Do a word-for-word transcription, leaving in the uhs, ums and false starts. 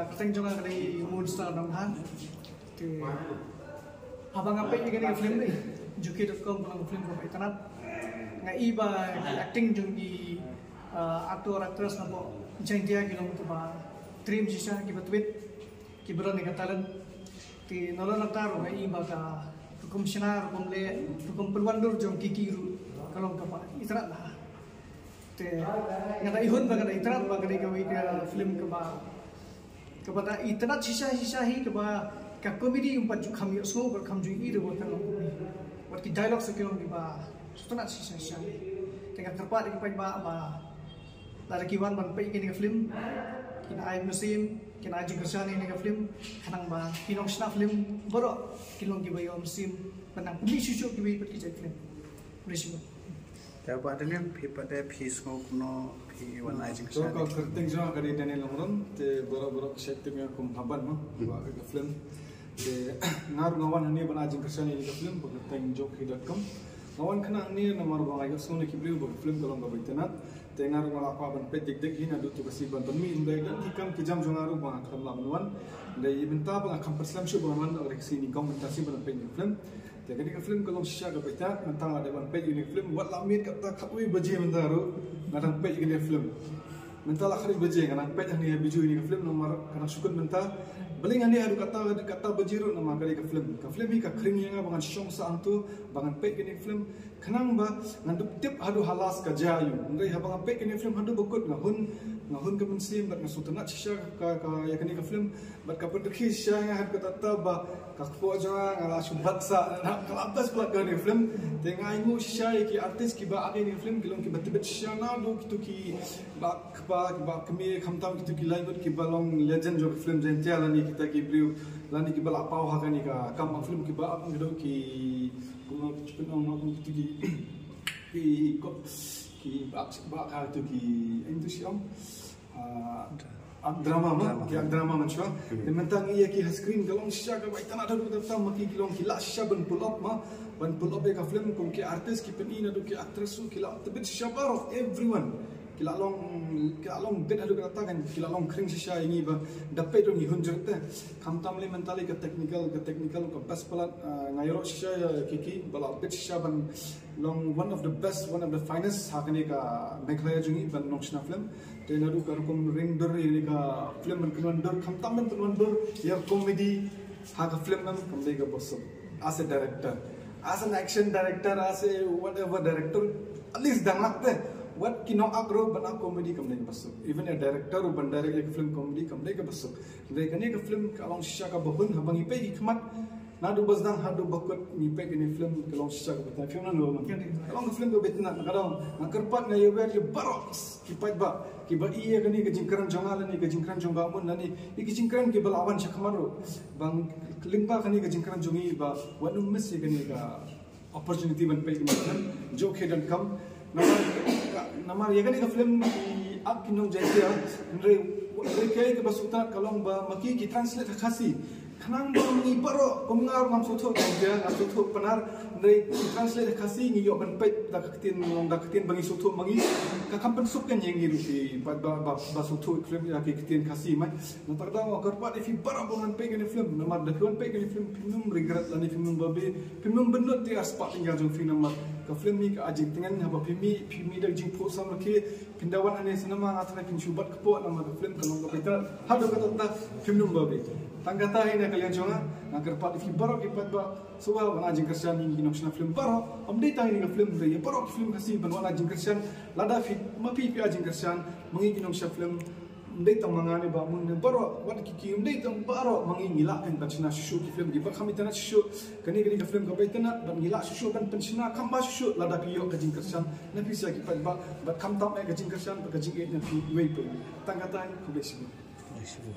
Kyrteng jong nga ka dei Moonstar Nonghang. Te haba nga peit ïa kane ka film ni, Jukhi dot com ka long ka film kaba itynnad. Nga i ba ka acting jong ki, ah, actor actress na pdeng Jaiñtia ki long kiba trim shisha, kiba tbit, kiba don ïa ka talent. Te nalor nangta ruh nga i ba ka rukom shna, rukom leh, rukom pynwandur jong ki ki ruh ka long kaba itynnad bha. Te nga da i hun ba ka da itynnad ba ka dei kawei ka film kaba, kaba da itynnad shisha shisha hi, kaba ka comedy um pat ju kham ïohsngew, ka kham ju i ruh ka long comedy. Wat ki dialogue sa ki long kiba sngewtynnad shisha shisha. Te nga kyrpad ïa ki paidbah ba lada ki wan ban peit ïa kane ka film, kin ai mynsiem, kin ai jingkyrshan ïa kane ka film, khnang ba ki nongshna film baroh kin long kiba ïoh mynsiem ban nang pynmih shuh shuh kiwei pat ki jait film. Khublei shibun. Te Bah Daniel, phi pat de phi sngew kumno, phi wan ai jingkyrshan? To, ka kyrteng jong nga ka dei Daniel Nongrum, te baroh baroh ki shait tip ïa nga kum Haban mo, ba ka film. Te nga ruh nga wan hangne ban ai jingkyrshan ïa ka film, ba ka kyrteng Jukhi dot com. Nga wan kane hangne namar ba nga ïohsngew na ki briew ba ka film ka long kaba itynnad. Te nga ruh nga la kwah ban peit dik dik hi naduh tu ka sngi ban pynmih, hynrei don ki kam ki jam jong nga ruh ba nga khlem lah ban wan. Hynrei mynta ba nga kham pyrshang shuh ba ngan wan, ka dei ka sngi nyngkong mynta sngi ban peit ïa ka film. Te kane ka film ka long shisha kaba itynnad, mynta nga dei ban peit ïa kane ka film, wat la miet kata khatwei baje mynta ruh nga dang peit ïa kane ka film. Mynta la khatwei baje nga dang peit hangne ha Bijou ïa kane ka film, namar ka dang shu kut mynta. Balei nga dei haduh kata, kata baje ruh namar ka dei ka film. Ka film hi ka khring ïa nga ba ngan shong sah hangto ba ngan peit ïa kane ka film. Khnang ba ngan dup tip haduh ha last ka jia aïu. Hynrei haba nga peit ïa kane ka film haduh ba kut nga hun, nga hun ka mynsiem bad nga sngewtynnad shisha ka, ka, ïa kane ka film. Bad ka pynrkhie shisha ïa nga haduh katta katta ba ka kpoh jong nga nga la shu bat sah, nga la best palat ïa kane ka film. Te nga ainguh shisha ïa ki artist kiba act ïa kane ka film, ki long kiba tbit shisha, naduh kito ki bah kpa, ki bah kmie, khamtam kito ki lai ngut kiba long legend jong ka film Jaiñtia lane kita ki briew lane kiba la paw ha kane ka kam act film, kiba act, kito ki, kumno ki pynong, kito ki, ki, ki bah, bah ka, kito ki, ïa kito shi ong, ah, act drama mo, ki act drama mynshuwa. Te mynta ngi ïa ki ha screen ka long shisha kaba itynnad haduh katta katta, ma ki ki long ki lah shisha ban pull up mo, ban pull up ïa ka film, kum ki artist ki pyni naduh ki actress ruh ki lah tbit shisha baroh, everyone. Ki lah long, ki lah long bit haduh katta katta, kan ki lah long khring shisha ïa ngi ba da peit ruh ngi hun jur te. Khamtam lei mynta lei ka technical, ka technical ka best palat, ah, nga ïaroh shisha ïa ki ki ba lah bit shisha ban long one of the best, one of the finest ha kane ka Meghalaya jong ngi ban nongshna film. Te naduh ka rukom ring dur ïa kane ka film ban pynwandur, khamtam ban pynwandur ïa comedy ha ka film, kam dei kaba suk. As a director, as an action director, as a whatever director, at least dang lah te. Wat ki nong act ruh ban act comedy kam dei kaba suk. Even a director ruh ban direct ïa ka film comedy kam dei kaba suk. Hynrei kane ka film ka long shisha kaba hun, haba ngi peit ki khmat, naduh ba sdang haduh ba kut ngi peit kane ka film ka long shisha kaba itynnad. Film ngan ong ka long ka film kaba itynnad, nga dang, nga kyrpad, nga ïawer ïa baroh ki paidbah kiba ïa kane ka jingkren jong nga lane ka jingkren jong Bah Mun lane ïa ki jingkren kiba la wan sha khmat ruh, ba lyngba kane ka jingkren jong ngi ba wat nym miss ïa kane ka opportunity ban peit kane ka film Jukhi dot com. Namar, namar ïa kane ka film ki act ki nong Jaiñtia, hynrei, hynrei kaei kaba sngewtynnad ka long ba ma ki ki translate ha Khasi. Khnang ba ngi baroh, kum nga ruh ngam sngewthuh Jaiñtia, ngam sngewthuh Pnar, hynrei ki translate ha Khasi, ngi ïoh ban peit da ka ktien, long da ka ktien ba ngi sngewthuh ma ngi. Ka kham pynsuk kan ïa ngi ruh ki ba, ba, ba, ba sngewthuh film ïa ki ktien Khasi, mai. Nangta ka daw nga kyrpad ïa phi baroh ba wan peit kane ka film, namar da phi wan peit kane ka film phim nym regret lane phim nym babe, phim nym bynnud ïa ka spah tynjar jong phi, namar ka film hi ka ai jingtngen, haba phi mih, phi mih da ka jingphuh samrkhie, phin da wan hangne cinema, nga tharai phin shu bat kpoh namar ka film ka long kaba itynnad haduh katta katta, phim nym babe. Tang kata hi na ka liang jong nga, nga kyrpad ïa phi baroh ki paidbah, shuwa wan ai jingkyrshan ïa ngi ki nongshna film baroh, ym dei tang ïa kane ka film, hynrei ïa baroh ki film Khasi ban wan ai jingkyrshan, lada phi, ma phi phi ai jingkyrshan ma ngi ki nongshna film, ym dei tang ma nga ne Bah Mun ne baroh, wat ki ki, ym dei tang, baroh ma ngi ngi lah kan ban shna shuh shuh ki film kiba kham itynnad shuh shuh. Kane, kane ka film kaba itynnad bad ngi lah shuh shuh ban pynshna kham bha shuh shuh lada phi ïoh ka jingkyrshan na phi sha ki paidbah, bad khamtam eh ka jingkyrshan bad ka jingïeit na phi iwei pa iwei. Tang kata hi, khublei shibun. Khublei shibun.